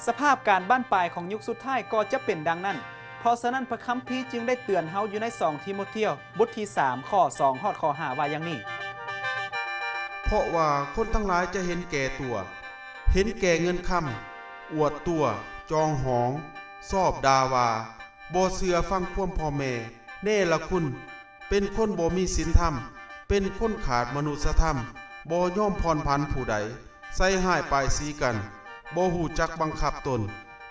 ສະພາບການບັ້ນປາຍຂອງຍຸກສຸດທ້າຍກໍຈະເປັນດັ່ງນັ້ນ. ເພາະສະນັ້ນ ພະຄຳພີຈຶ່ງໄດ້ເຕືອນເຮົາຢູ່ໃນສອງທີໂມທຽວ ບົດທີສາມ ຂໍ້ສອງ ຮອດຂໍ້ຫ້າ ວ່າຢ່າງນີ້: ເພາະວ່າຄົນທັງຫຼາຍຈະເຫັນແກ່ຕົວ, ເຫັນແກ່ເງິນຄຳ, ອວດຕົວ, ຈອງຫອງ, ຊອບດ່າວ່າ, ບໍ່ເຊື່ອຟັງຄວາມພໍ່ແມ່, ເນລະຄຸນ, ເປັນຄົນບໍ່ມີສິນທຳ, ເປັນຄົນຂາດມະນຸດສະທຳ, ບໍ່ຍອມຜ່ອນຜັນຜູ້ໃດ, ໃສ່ຮ້າຍປ້າຍສີກັນ, ບໍ່ຮູ້ຈັກບັງຄັບຕົນ,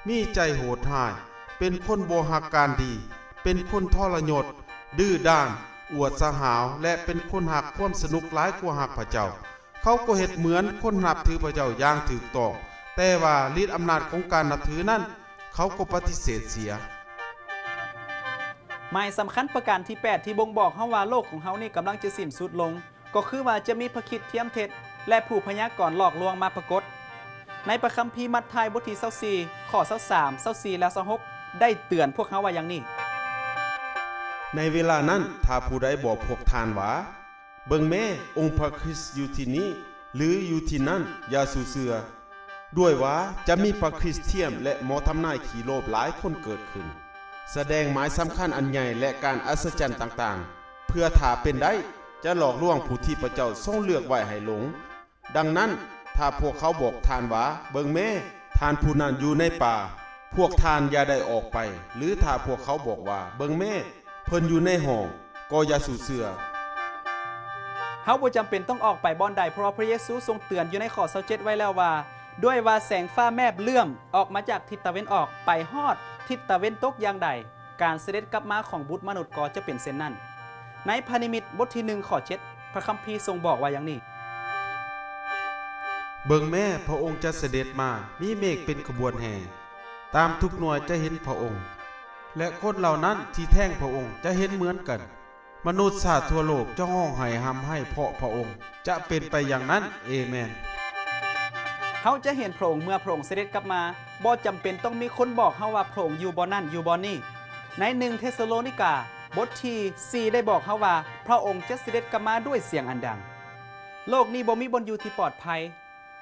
ມີໃຈໂຫດຮ້າຍ, ເປັນຄົນບໍ່ຮັກການດີ, ເປັນຄົນທໍລະຍົດ, ດື້ດ້ານ, ອວດສະຫາວ ແລະ ເປັນຄົນຮັກຄວາມສະໜຸກຫຼາຍກວ່າຮັກພະເຈົ້າ. ເຂົາກໍເຮັດເໝືອນຄົນນັບຖືພະເຈົ້າຢ່າງຖືກຕ້ອງ, ແຕ່ວ່າລິດອຳນາດຂອງການນັບຖືນັ້ນ ເຂົາກໍປະຕິເສດເສຍ. ໝາຍສຳຄັນປະການທີແປດ ທີ່ບົ່ງບອກເຮົາວ່າໂລກຂອງເຮົານີ້ກຳລັງຈະສິ້ນສຸດລົງ ກໍຄືວ່າຈະມີພະຄຣິດທຽມເທັດ ແລະ ຜູ້ພະຍາກອນຫຼອກລວງມາປາກົດ. ໃນພະຄຳພີມັດທາຍບົດທີຊາວສີ່ ຂໍ້ຊາວສາມ ຊາວສີ່ ແລະ ຊາວຫົກ ໄດ້ເຕືອນພວກເຮົາວ່າຢ່າງນີ້: ໃນເວລານັ້ນ ຖ້າຜູ້ໃດບອກພວກທ່ານວ່າ, ເບິ່ງແມ້, ອົງພະຄຣິດຢູ່ທີ່ນີ້ ຫຼື ຢູ່ທີ່ນັ້ນ, ຢ່າສູ່ເຊື່ອ. ດ້ວຍວ່າຈະມີພະຄຣິດທຽມ ແລະ ໝໍທຳນາຍຂີ້ໂລບຫຼາຍຄົນເກີດຂຶ້ນ, ສະແດງໝາຍສຳຄັນອັນໃຫຍ່ ແລະ ການອັດສະຈັນຕ່າງໆ, ເພື່ອຖ້າເປັນໄດ້ ຈະຫຼອກລວງຜູ້ທີ່ພະເຈົ້າຊົງເລືອກໄວ້ໃຫ້ຫຼົງ. ດັ່ງນັ້ນ, ຖ້າພວກເຂົາບອກທ່ານວ່າ, ເບິ່ງແມ້, ທ່ານຜູ້ນັ້ນຢູ່ໃນປ່າ, ພວກທ່ານຢ່າໄດ້ອອກໄປ, ຫຼື ຖ້າພວກເຂົາບອກວ່າ, ເບິ່ງແມ້, ເພິ່ນຢູ່ໃນຫ້ອງ, ກໍຢ່າສູ່ເຊື່ອ. ເຮົາບໍ່ຈຳເປັນຕ້ອງອອກໄປບ່ອນໃດ, ເພາະວ່າພະເຢຊູຊົງເຕືອນຢູ່ໃນຂໍ້ຊາວເຈັດໄວ້ແລ້ວວ່າ, ດ້ວຍວ່າແສງຟ້າແມບເຫຼື້ອມອອກມາຈາກທິດຕາເວັນອອກໄປຮອດທິດຕາເວັນຕົກຢ່າງໃດ, ການສະເດັດກັບມາຂອງບຸດມະນຸດກໍຈະເປັນເຊັ່ນນັ້ນ. ໃນພະນິມິດບົດທີໜຶ່ງ ຂໍ້ເຈັດ ພະຄຳພີຊົງບອກວ່າຢ່າງນີ້: ເບິ່ງແມ້, ພະອົງຈະສະເດັດມາ, ມີເມກເປັນຂະບວນແຫ່, ຕາມທຸກໜ່ວຍຈະເຫັນພະອົງ, ແລະ ຄົນເຫຼົ່ານັ້ນທີ່ແທງພະອົງຈະເຫັນເໝືອນກັນ. ມະນຸດຊາດທົ່ວໂລກຈະຮ້ອງໄຫ້ຮ່ຳໄຫ້ເພາະພະອົງ. ຈະເປັນໄປຢ່າງນັ້ນ. ເອແມນ. ເຮົາຈະເຫັນພະອົງເມື່ອພະອົງສະເດັດກັບມາ. ບໍ່ຈຳເປັນຕ້ອງມີຄົນບອກເຮົາວ່າພະອົງຢູ່ບ່ອນນັ້ນ, ຢູ່ບ່ອນນີ້. ໃນໜຶ່ງເທສະໂລນິກາ ບົດທີສີ່ ໄດ້ບອກເຮົາວ່າ ພະອົງຈະສະເດັດກັບມາດ້ວຍສຽງອັນດັງ. ໂລກນີ້ບໍ່ມີບ່ອນຢູ່ທີ່ປອດໄພ.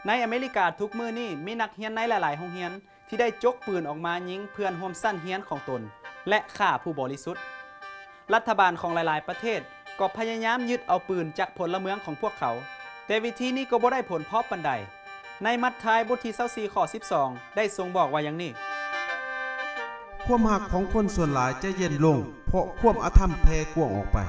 ໃນອາເມລິກາທຸກມື້ນີ້ ມີນັກຮຽນໃນຫຼາຍໆໂຮງຮຽນ ທີ່ໄດ້ຈົກປືນອອກມາຍິງເພື່ອນຮ່ວມຊັ້ນຮຽນຂອງຕົນ ແລະ ຂ້າຜູ້ບໍລິສຸດ. ລັດຖະບານຂອງຫຼາຍໆປະເທດກໍພະຍາຍາມຍຶດເອົາປືນຈາກພົນລະເມືອງຂອງພວກເຂົາ, ແຕ່ວິທີນີ້ກໍບໍ່ໄດ້ຜົນເພາະປານໃດ. ໃນມັດທາຍບົດທີຊາວສີ່ ຂໍ້ສິບສອງ ໄດ້ຊົງບອກວ່າຢ່າງນີ້: ຄວາມຮັກຂອງຄົນສ່ວນຫຼາຍຈະເຢັນລົງ ເພາະຄວາມອະທຳແຜ່ກວ້າງອອກໄປ.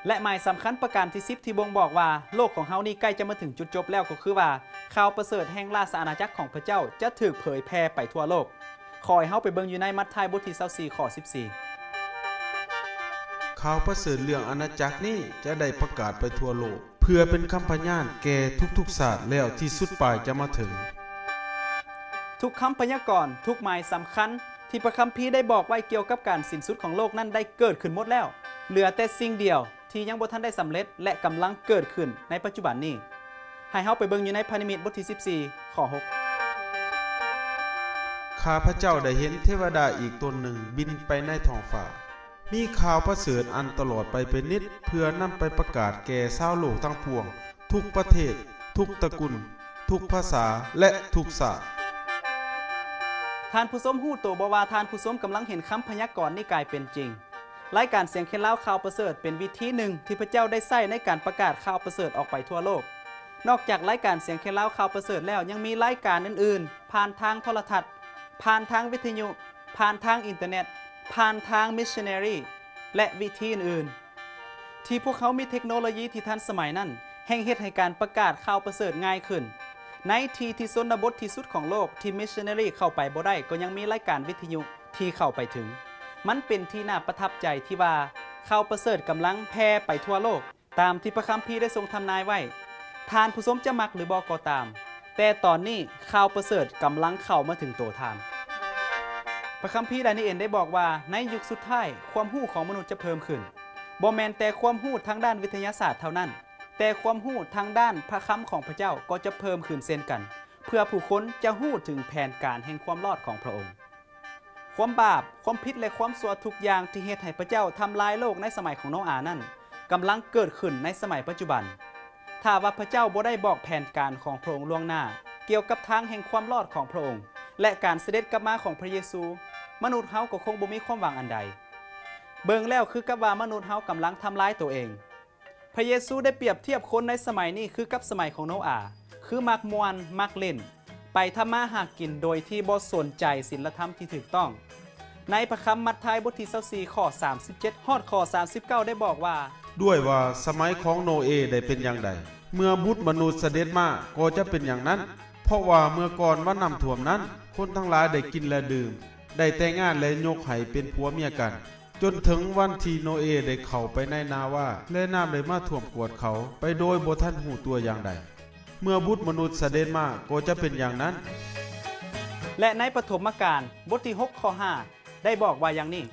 ແລະ ໝາຍສຳຄັນປະການທີສິບ ທີ່ບົ່ງບອກວ່າໂລກຂອງເຮົານີ້ໃກ້ຈະມາເຖິງຈຸດຈົບແລ້ວ ກໍຄືວ່າ ຂ່າວປະເສີດແຫ່ງລາຊະອານາຈັກຂອງພະເຈົ້າຈະຖືກເຜີຍແຜ່ໄປທົ່ວໂລກ. ຂໍໃຫ້ເຮົາໄປເບິ່ງຢູ່ໃນມັດທາຍບົດທີຊາວສີ່ ຂໍ້ສິບສີ່. ຂ່າວປະເສີດເລື່ອງອານາຈັກນີ້ຈະໄດ້ປະກາດໄປທົ່ວໂລກ ເພື່ອເປັນຄຳພະຍານແກ່ທຸກໆຊາດ ແລ້ວທີ່ສຸດປາຍຈະມາເຖິງ. ທຸກຄຳພະຍາກອນ, ທຸກໝາຍສຳຄັນທີ່ພະຄຳພີໄດ້ບອກໄວ້ກ່ຽວກັບການສິ້ນສຸດຂອງໂລກນັ້ນໄດ້ເກີດຂຶ້ນໝົດແລ້ວ. ເຫຼືອແຕ່ສິ່ງດຽວ ທີ່ຍັງບໍ່ທັນໄດ້ສຳເລັດ ແລະ ກຳລັງເກີດຂຶ້ນໃນປັດຈຸບັນນີ້. ໃຫ້ເຮົາໄປເບິ່ງຢູ່ໃນພະນິມິດບົດທີສິບສີ່ ຂໍ້ຫົກ. ຂ້າພະເຈົ້າໄດ້ເຫັນເທວະດາອີກຕົນໜຶ່ງບິນໄປໃນທ້ອງຟ້າ, ມີຂ່າວປະເສີດອັນຕະຫຼອດໄປເປັນນິດ ເພື່ອນຳໄປປະກາດແກ່ຊາວໂລກທັງປວງ, ທຸກປະເທດ, ທຸກຕະກຸນ, ທຸກພາສາ ແລະ ທຸກຊາດ. ທ່ານຜູ້ຊົມຮູ້ໂຕບໍ່ວ່າທ່ານຜູ້ຊົມກຳລັງເຫັນຄຳພະຍາກອນນີ້ກາຍເປັນຈິງ? ລາຍການສຽງແຄນລາວຂ່າວປະເສີດເປັນວິທີໜຶ່ງທີ່ພະເຈົ້າໄດ້ໃຊ້ໃນການປະກາດຂ່າວປະເສີດອອກໄປທົ່ວໂລກ. ນອກຈາກລາຍການສຽງແຄນລາວຂ່າວປະເສີດແລ້ວ, ຍັງມີລາຍການອື່ນໆ ຜ່ານທາງໂທລະທັດ, ຜ່ານທາງວິທະຍຸ, ຜ່ານທາງອິນເຕີເນັດ, ຜ່ານທາງມິດຊິນນາຣີ ແລະ ວິທີອື່ນໆ ທີ່ພວກເຮົາມີເທັກໂນໂລຢີທີ່ທັນສະໄໝນັ້ນ ແຮ່ງເຮັດໃຫ້ການປະກາດຂ່າວປະເສີດງ່າຍຂຶ້ນ. ໃນທີ່ທີ່ຊົນນະບົດທີ່ສຸດຂອງໂລກທີ່ມິດຊິນນາຣີເຂົ້າໄປບໍ່ໄດ້ ກໍຍັງມີລາຍການວິທະຍຸທີ່ເຂົ້າໄປເຖິງ. ມັນເປັນທີ່ໜ້າປະທັບໃຈທີ່ວ່າຂ່າວປະເສີດກຳລັງແຜ່ໄປທົ່ວໂລກ ຕາມທີ່ພະຄຳພີໄດ້ຊົງທຳນາຍໄວ້. ທ່ານຜູ້ຊົມຈະມັກຫຼືບໍ່ກໍຕາມ, ແຕ່ຕອນນີ້ຂ່າວປະເສີດກຳລັງເຂົ້າມາເຖິງໂຕທ່ານ. ພະຄຳພີດານີເອນໄດ້ບອກວ່າ ໃນຍຸກສຸດທ້າຍ, ຄວາມຮູ້ຂອງມະນຸດຈະເພີ່ມຂຶ້ນ. ບໍ່ແມ່ນແຕ່ຄວາມຮູ້ທາງດ້ານວິທະຍາສາດເທົ່ານັ້ນ, ແຕ່ຄວາມຮູ້ທາງດ້ານພະຄຳຂອງພະເຈົ້າກໍຈະເພີ່ມຂຶ້ນເຊັ່ນກັນ, ເພື່ອຜູ້ຄົນຈະຮູ້ເຖິງແຜນການແຫ່ງຄວາມລອດຂອງພະອົງ. ຄວາມບາບ, ຄວາມຜິດ ແລະ ຄວາມຊົ່ວທຸກຢ່າງທີ່ເຮັດໃຫ້ພະເຈົ້າທຳລາຍໂລກໃນສະໄໝຂອງໂນອານັ້ນ, ກຳລັງເກີດຂຶ້ນໃນສະໄໝປັດຈຸບັນ. ຖ້າວ່າພະເຈົ້າບໍ່ໄດ້ບອກແຜນການຂອງພະອົງລ່ວງໜ້າ, ກ່ຽວກັບທາງແຫ່ງຄວາມລອດຂອງພຣະອົງ ແລະ ການສະເດັດກັບມາຂອງພຣະເຢຊູ, ມະນຸດເຮົາກໍຄົງບໍ່ມີຄວາມຫວັງອັນໃດ. ເບິ່ງແລ້ວຄືກັບວ່າມະນຸດເຮົາກຳລັງທຳລາຍໂຕເອງ. ພຣະເຢຊູໄດ້ປຽບທຽບຄົນໃນສະໄໝນີ້ຄືກັບສະໄໝຂອງໂນອາ, ຄືມັກມ່ວນ, ມັກຫຼິ້ນ, ໄປທຳມາຫາກິນໂດຍທີ່ບໍ່ສົນໃຈສິນລະທຳທີ່ຖືກຕ້ອງ. ໃນພະຄຳມັດທາຍບົດທີຊາວສີ່ ຂໍ້ສາມສິບເຈັດ ຮອດຂໍ້ສາມສິບເກົ້າ ໄດ້ບອກວ່າ, ດ້ວຍວ່າສະໄໝຂອງໂນເອໄດ້ເປັນຢ່າງໃດ, ເມື່ອບຸດມະນຸດສະເດັດມາກໍຈະເປັນຢ່າງນັ້ນ. ເພາະວ່າເມື່ອກ່ອນວັນນ້ຳຖ້ວມນັ້ນ, ຄົນທັງຫຼາຍໄດ້ກິນແລະດື່ມ, ໄດ້ແຕ່ງງານແລະຍົກໃຫ້ເປັນຜົວເມຍກັນ, ຈົນເຖິງວັນທີ່ໂນເອໄດ້ເຂົ້າໄປໃນນາວາ ແລະນ້ຳໄດ້ມາຖ້ວມກວດເຂົາໄປໂດຍບໍ່ທັນຮູ້ຕົວຢ່າງໃດ. ເມື່ອບຸດມະນຸດສະເດັດມາກໍຈະເປັນຢ່າງນັ້ນ. ແລະ ໃນປະຖົມມະການ ບົດທີຫົກ ຂໍ້ຫ້າ ໄດ້ບອກວ່າຢ່າງນີ້,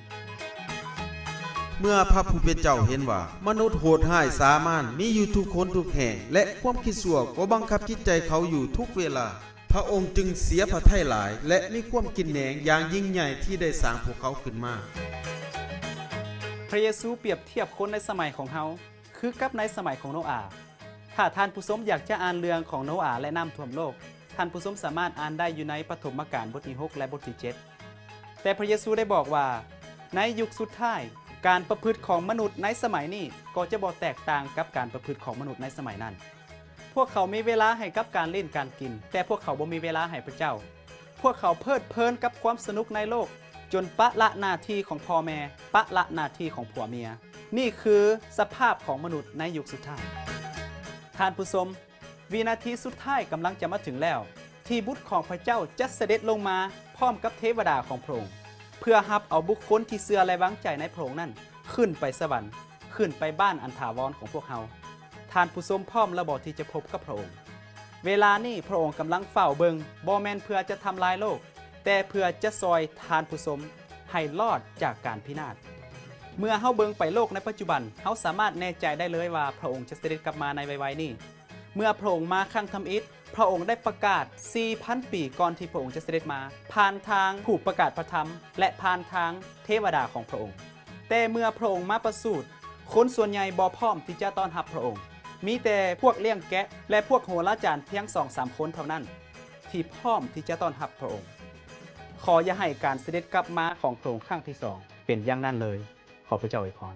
ເມື່ອພະຜູ້ເປັນເຈົ້າເຫັນວ່າມະນຸດໂຫດຮ້າຍສາມານມີຢູ່ທຸກຄົນທຸກແຫ່ງ ແລະ ຄວາມຄິດຊົ່ວກໍບັງຄັບຈິດໃຈເຂົາຢູ່ທຸກເວລາ, ພະອົງຈຶ່ງເສຍພະໄທຫຼາຍ ແລະ ມີຄວາມກິນແໜງຢ່າງຍິ່ງໃຫຍ່ທີ່ໄດ້ສ້າງພວກເຂົາຂຶ້ນມາ. ພຣະເຢຊູປຽບທຽບຄົນໃນສະໄໝຂອງເຮົາຄືກັບໃນສະໄໝຂອງໂນອາ. ຖ້າທ່ານຜູ້ຊົມຢາກຈະອ່ານເລື່ອງຂອງໂນອາ ແລະ ນ້ຳຖ້ວມໂລກ, ທ່ານຜູ້ຊົມສາມາດອ່ານໄດ້ຢູ່ໃນປະຖົມມະການບົດທີຫົກ ແລະ ບົດທີເຈັດ. ແຕ່ພຣະເຢຊູໄດ້ບອກວ່າ ໃນຍຸກສຸດທ້າຍ, ການປະພຶດຂອງມະນຸດໃນສະໄໝນີ້ກໍຈະບໍ່ແຕກຕ່າງກັບການປະພຶດຂອງມະນຸດໃນສະໄໝນັ້ນ. ພວກເຂົາມີເວລາໃຫ້ກັບການຫຼິ້ນການກິນ, ແຕ່ພວກເຂົາບໍ່ມີເວລາໃຫ້ພຣະເຈົ້າ. ພວກເຂົາເພີດເພີນກັບຄວາມສະໜຸກໃນໂລກ, ຈົນປະລະໜ້າທີ່ຂອງພໍ່ແມ່, ປະລະໜ້າທີ່ຂອງຜົວເມຍ. ນີ້ຄືສະພາບຂອງມະນຸດໃນຍຸກສຸດທ້າຍ. ທ່ານຜູ້ຊົມ, ວິນາທີສຸດທ້າຍກຳລັງຈະມາເຖິງແລ້ວ, ທີ່ບຸດຂອງພຣະເຈົ້າຈະສະເດັດລົງມາພ້ອມກັບເທວະດາຂອງພຣະອົງ, ເພື່ອຮັບເອົາບຸກຄົນທີ່ເຊື່ອ ແລະ ວາງໃຈໃນພຣະອົງນັ້ນ ຂຶ້ນໄປສະຫວັນ, ຂຶ້ນໄປບ້ານອັນຖາວອນຂອງພວກເຮົາ. ທ່ານຜູ້ຊົມພ້ອມແລ້ວບໍທີ່ຈະພົບກັບພຣະອົງ? ເວລານີ້ພຣະອົງກຳລັງເຝົ້າເບິ່ງ, ບໍ່ແມ່ນເພື່ອຈະທຳລາຍໂລກ, ແຕ່ເພື່ອຈະຊ່ອຍທ່ານຜູ້ຊົມໃຫ້ລອດຈາກການພິນາດ. ເມື່ອເຮົາເບິ່ງໄປໂລກໃນປັດຈຸບັນ, ເຮົາສາມາດແນ່ໃຈໄດ້ເລີຍວ່າພຣະອົງຈະສະເດັດກັບມາໃນໄວໆນີ້. ເມື່ອພຣະອົງມາຄັ້ງທຳອິດ, ພຣະອົງໄດ້ປະກາດສີ່ພັນປີກ່ອນທີ່ພຣະອົງຈະສະເດັດມາ, ຜ່ານທາງຜູ້ປະກາດພຣະທຳ ແລະ ຜ່ານທາງເທວະດາຂອງພຣະອົງ. ແຕ່ເມື່ອພຣະອົງມາປະສູດ, ຄົນສ່ວນໃຫຍ່ບໍ່ພ້ອມທີ່ຈະຕ້ອນຮັບພຣະອົງ. ມີແຕ່ພວກລ້ຽງແກະ ແລະ ພວກໂຫລາຈານພຽງສອງສາມຄົນເທົ່ານັ້ນ ທີ່ພ້ອມທີ່ຈະຕ້ອນຮັບພຣະອົງ. ຂໍຢ່າໃຫ້ການສະເດັດກັບມາຂອງພຣະອົງຄັ້ງທີສອງເປັນຢ່າງນັ້ນເລີຍ. ຂໍພຣະເຈົ້າອວຍພອນ.